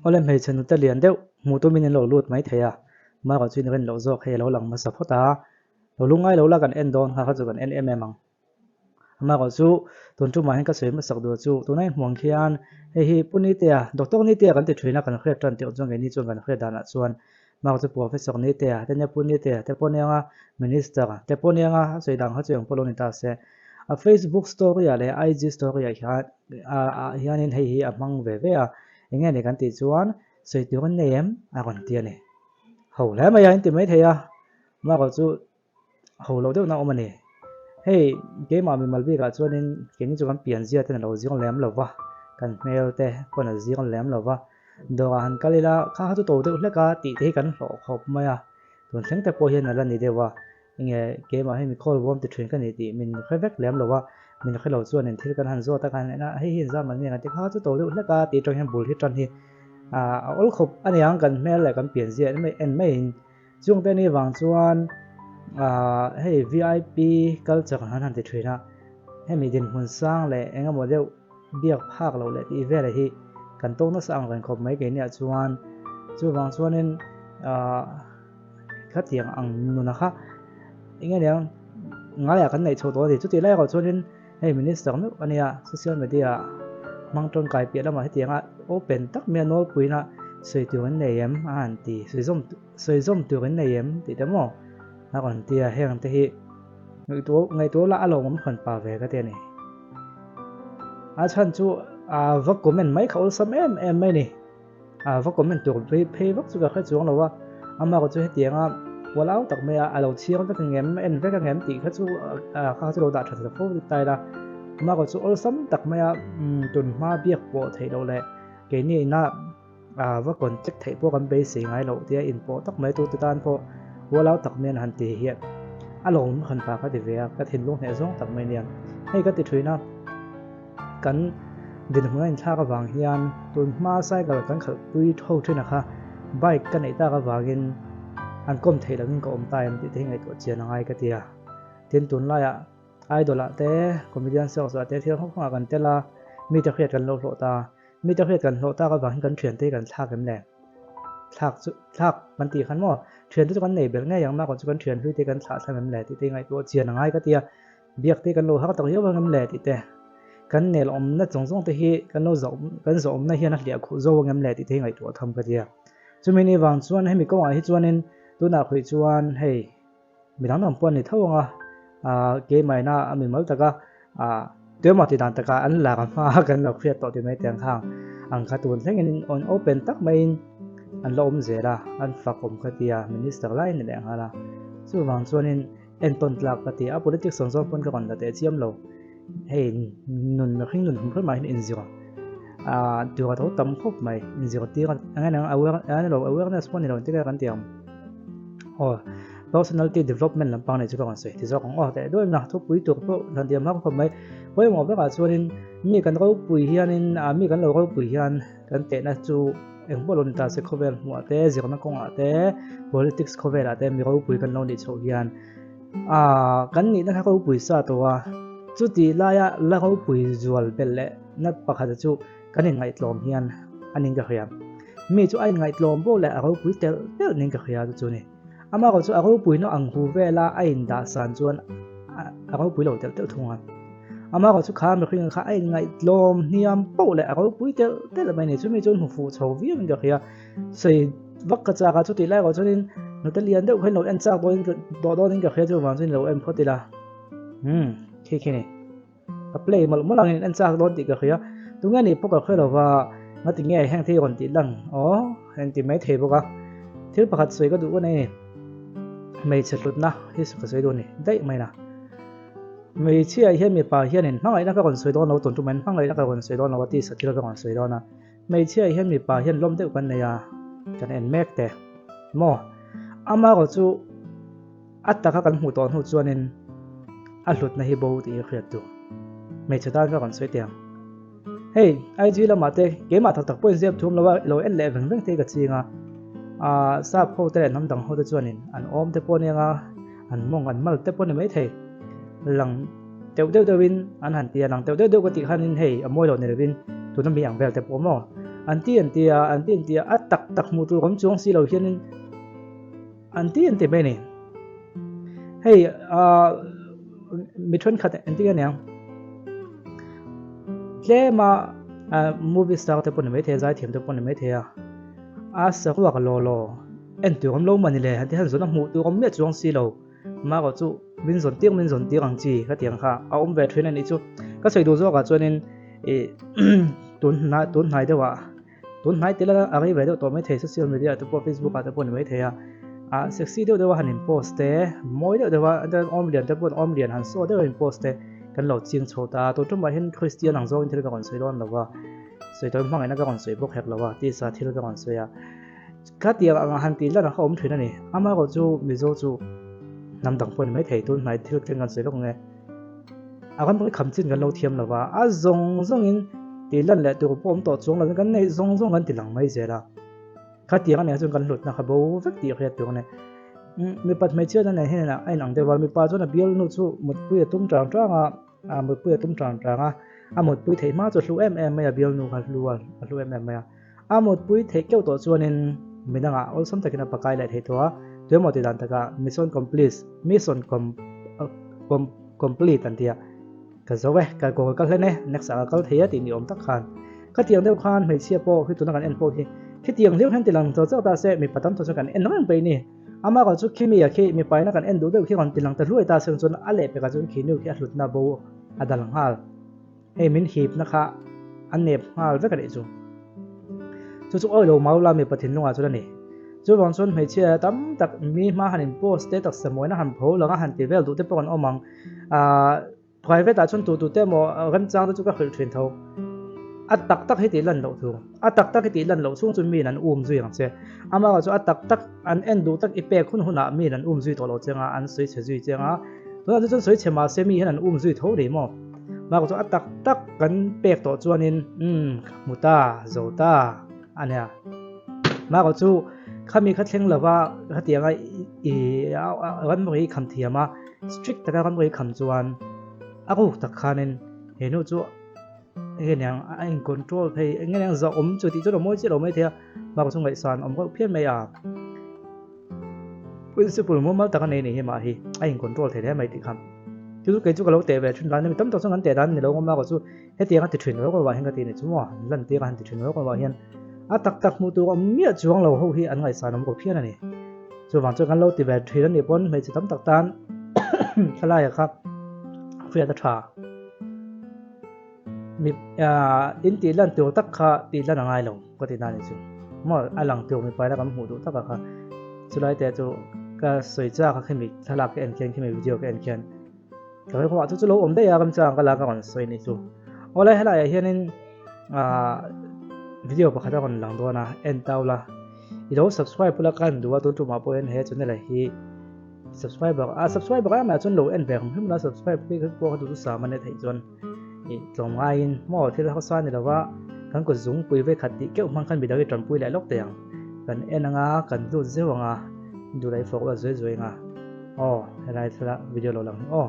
Awle hmeichhe nute lian deuh hmuh tumin in lo lut mai thei a, Margaret chu in rin loh zawk hei a lo lang hmasa phawt a, lo lungngai lo la kan en dawn kha kha chu kan en em em ang. Margaret chu tun tumah hian ka sawi hmasak duh chu tuna i hmuh ang khian hei hi Pu Nitea, Doctor Nitea kan ti thin a, kan hriat tan tirh chuan keini chuan kan hriat danah chuan Margaret chu Professor Nitea te nia Pu Nitea te pawh nia anga Minister te pawh nia anga a sawi dan kha chu engpawh lo ni ta se. A Facebook story ah leh IG story ah hian ah hianin hei hi a hmang ve ve a, eng nge ni kan tih chuan sawi tur an nei em a rawn ti a ni. Ho hle mai a, in ti mai thei a, Margaret chu ho loh deuhna a awm a ni. Hei keimah mimal bikah chuanin keini chu kan pianzia ten a lo zing lem lo va, kan hmel te pawn a zing lem lo va, dawrah han kal ila kha kha chu to deuh hlek a tih te hi kan hlawh khawp mai a, tun thleng te pawh hian a la ni deuh a. Enge keimah hi mi khawl bawm ti thin ka ni tih min hre vek lem lo a, min hre lo chuan in thil kan han zawt a kan han en a, hei hi inzam an ni ang a ti kha chu to deuh hlek a tih atang hian bul hi tan hi a awl khawp a ni ang kan hmel leh kan pian zia en mai en maiin chung te ni vang chuan hei vip culture kan han ti thin a, hemi dinhmun sang leh eng emaw deuh biak phak loh leh tih vel hi kan tawk nasa ang reng khawp mai keiniah chuan chuvang chuanin Khatiang ang nuna kha eng nge niang ngaiah kan neih chho tawh a ni. Chutih lai erawh chuanin hei minister meuh a nia social media hmang tawngkai piah lamah hetianga open tak mai a nawlpuina sawi tur an nei em a han ti sawi zawm sawi zawm tur an nei em tih te maw a rawn ti a heng te hi ngaihtuah ngaihtuah lah a lawmawm hran pa ve ka ti a ni. A chhan chu a va comment mai kha awlsam em em mai a ni. A va comment tur phei phei vak chu ka hre chuang lo a, amah chu hetianga kual au tak mai a, a lo chhiar vek ang em, en vek ang em tih kha chu a kha chu lo dah tha ta fo ta ila, amah chu awlsam tak mai a tun hma biak pawh theih loh leh keini ina a va contact theih pawh kan beisei ngai loh tia inpawh tak mai tute tan pawh kual au tak mai an han ti hian a lawm han pa ka ti ve a, ka thinlung hneh zawng tak mai nia, hei ka ti thin a. Kan dinhmun a inthlak avang hian tun hma cycle kan khalhpui tho thin a kha bike ka neih tak avangin an kawm theih lohin ka awm ta em tih te hi ngaihtuah chian a ngai ka ti a. Tin tunlaiah idol ah te comedian search ah te thil hrang hrangah kan tel a, mite hriat kan lo hlawh ta. Mite hriat kan hlawh tak avang hian kan thiante hi kan thlak em le? Thlak chu thlak kan tih khan maw thiante chu kan nei belh ngei ang mah chu kan thian hlui te kan thlah thlang em le tih te hi ngaihtuah chian a ngai ka ti a. Biak te kan lo har tak viau ang em le tih te, kan nel awmna zawng zawng te hi kan lo zawh kan zawh awmna hian a hliah khuh zo ang em le tih te hi ngaihtuah tham ka tia. Chumi ni vang chuan hemi kawngah hi chuanin tunah khuih chuan hei midang dang pawh an ni tho ang a, ah keimahina a mimal taka ah tuemaw tih dan taka an lak ang hma kan lo hriat tawh ti mai te ang khang ang kha tun thlengin on open tak maiin an la awm zel a, an fak awm ka tia minister lai a ni leh nghal a. Chuvang chuanin. Entawn tlak ka ti a, politics ang zawng pawn ka rawn la teh chiam lo. Hei nun mihring nun hum hrim ah hian inzir ah tur a tho tam khawp mai, inzir tir a eng eng aware a ni lo awareness pawh a ni lo engtin nge kan tih ang aw personality development lampang nei chu ka rawn sawi ti zawk ang aw teh duai na thupui tur pawh han ti hma khawp mai. Pawimawh berah chuanin mi kan ropui hianin ah mi kan lo ropui hian kan tehna chu eng pawh lo ni ta se khawvel hmuhah te zirna kawngah te politics khawvelah te mi ropui kan lo nih chhoh hian ah kan nihna kha ropui sa tawh a chuti laia la ropui zual belh leh na pakhat chu kan inngaihtlawm hian a ning ka hria mi chu a inngaihtlawm pawh leh a ropui telh telh ning ka hria chu chu ni amaherawhchu chu a ropui na ang hu vela a indah san chuan a ropui lo telh telh thung a. Amaherawhchu chu kha mihring kha a inngaihtlawm hniam poh leh a ropui telh telh mai a ni. Chumi chuan hmu fuh chho viau in ka hria. Sawi vak ka chak a, chutih lai erawh chuanin hnute lian deuh khan lo en chak dawnin dawh dawnin ka hria chuvang chuan lo en phawt ila. Umm khi khi ni. Ka play mawlh mawlh angin en chak dawn tih ka hria. Tunge nih pawh ka hre lova ngati nge heng thei rawn tih lang aw heng ti mai thei bawk a. Thil pakhat sawi ka duh ka nei a ni. Hmeichhe hlutna hi ka sawi duh a ni daih mai na. Hmeichhia hian mipa hianin hmangaihna ka rawn sawi dawn lo, tun tumahin hmangaihna ka rawn sawi dawn lo a tisa thil ka rawn sawi dawn a. Hmeichhia hian mipa hian lawm deuh kan nei a, kan en mek te maw? Amaherawh chu a taka kan hmuh tawh hnu chuanin a hlutna hi bo tih hi hriat tur. Hmeichhe tan ka rawn sawi teh ang. Hei IG lamah te keimah tak tak pawhin zep thum lo a, i lo en leh veng veng te hi ka ching a. Aaa sap ho te leh hnam dang ho te chuanin an awm te pawh aniang a, an mawng an mal te pawh ni maithei. Lang teuh deuh deuhin an han ti a, lang teuh deuh deuh ka tih khanin hei a mawi lo ni lovin tuna mi ang vel te pawh maw? An ti an ti a, an ti an ti a, a tak tak hmuh tur awm chuang si lo hianin an ti an ti mai a ni. Hei ah mi thenkhat engtin nge niang tlema movie star te pawh ni maithei a zaithiam te pawh ni maithei a a saruak law law en tur awm lo mawni le han ti han zawn a hmuh tur awm miah chuang si lo marawh chu min zawn tir min zawn tir ang chi ka ti ang kha a awm ve thin a nih chu ka sawi duh zawkah chuanin ih tun hnai tun hnai deuhah. Tun hnai tel a rei ve deuh tawh maithei social media te pawh facebook ah te pawh ni maithei a ah sexy deuh deuh a han in post te mawi deuh deuh a awm lian te pawh awm lian han saw deuh a in post te kan lo ching chho ta a tun tumah hian Christian ang zawngin thil ka rawn sawi dawn lo va sawi tawi hmangaihna ka rawn sawi bawk hek lo va tisa thil ka rawn sawi a khatiang ang han tih lan a awm thin a ni amaherawhchu Mizo chu hnam dang pawh ni maithei tun hnai thil thleng kan sawi lawk nge. A kan pawh hi kham chin kan lo thiam lo va, a zawng zawngin tih lan leh tur pawh awm tawh chuang lovin kan neih zawng zawng kan ti lang mai zel a. Khatiang a nih chuan kan hlutna kha bo vek tih hriat tur a ni. Mipat hmeichhia na nen hian a inang deuh a, mipa chuan a bialnu chu mutpui a tum tang tang a, a mutpui a tum tang tang a, a mutpui theih hma chu a hlu em em mai a, bialnu kha a hlu a, a hlu em em mai a. A mutpui theih keuh tawh chuanin midangah awlsam takin a pakai leh thei tawh a, tuemaw ti dan takah mission complete, mission complete an ti a, ka zo e, ka goal ka hlen e, next ah ka kal thei e tih ni awm tak khan khatiang deuh khan hmeichhia pawh khi tuna kan en pawh hi khitiang hliau hian ti lang chawk chawk ta se mipa tam tawh chuan kan en reng peih ni. Amah erawh chu khimi a khi mipa ina kan en duh deuh khi rawn ti lang ta hluai ta se chuan a lehpekah chuan khi nu khi a hlutna bo a dal nghal. Hei min hipna kha a nep nghal vek a nih chu. Chu chu awi lo mau la mipa thinlungah chuan a ni. Chuvang chuan hmeichhia tam tak mi hma han in post te taksa mawina han pho lang a han ti vel duh te pawh an awm ang. Ahh private ah chuan tu tu te emaw remchang te chu ka hrilh thin tho. A tak tak hi tih lan loh thu. A tak tak hi tih lan loh chhung chu miin an um zui ang che. Amaherawhchu chu a tak tak an en duh tak i pek hun hunah miin an um zui tawh lo che anga an sawi chhe zui che anga tunah chu chuan sawi chhe mahse mi hian an um zui tho rih maw? Amaherawhchu chu a tak tak kan pek tawh chuanin umm hmu ta zo ta a nia. Amaherawhchu chu khami kha thleng lova hetianga i ramri kham thiam a strict taka ramri kham chuan a ruk tak khanin he nu chu Enge niang a in control phei enge niang zawh awm chu tih chu lo mawi chiah lo mai thei a bak chu ngaihsan awm reuh phian mai a principle mumal tak a nei ni hi mah hi a in control thei hle mai tih kha chu chu kei chu ka lo teh ve thin dan a mi tam tak chuan kan teh dan ni lo ngawm a chu hetiang a ti thin lo ka hian ka ti ni chu maw lan tir a han ti thin lo ka hian a tak tak hmuh tur awm miah chuang lo ho hi an ngaihsan awm ko phian a ni chuvang chuan kan lo ti ve thin a nih pawn hmeichhe tam tak tan thlalai a kha hriat a tha. Mi in tih lan tur tak kha tih lan a ngai lo ka ti na ni chu maw a lang tur mipa ina kan hmuh duh tak a kha chulai te chu ka sawi chak a khimi thlalak ka en khian khimi video ka en khian ka rilru ah chu chu lo awm daih a remchang ka la ka rawn sawi ni chu awlai helai ah hianin ah video pakhat a rawn lang dawn a en tau la i lo subscribe bula ka han duh a tun tumah pawh hian he channel ah hi Subscriber a subscriber ai mah chuan lo en ve ang hrim la subscribe khi pawh kha duh sam ania theih chuan i tlawm ngaiin maw thil hausa ni lova kan kut zung pui ve khat tih keuh hmang khan midang i tanpui leh lawk teh ang kan en anga kan lut zeuh anga duh leh i fawk la zuai zuai anga aw helai thlalak video lo lang hi aw.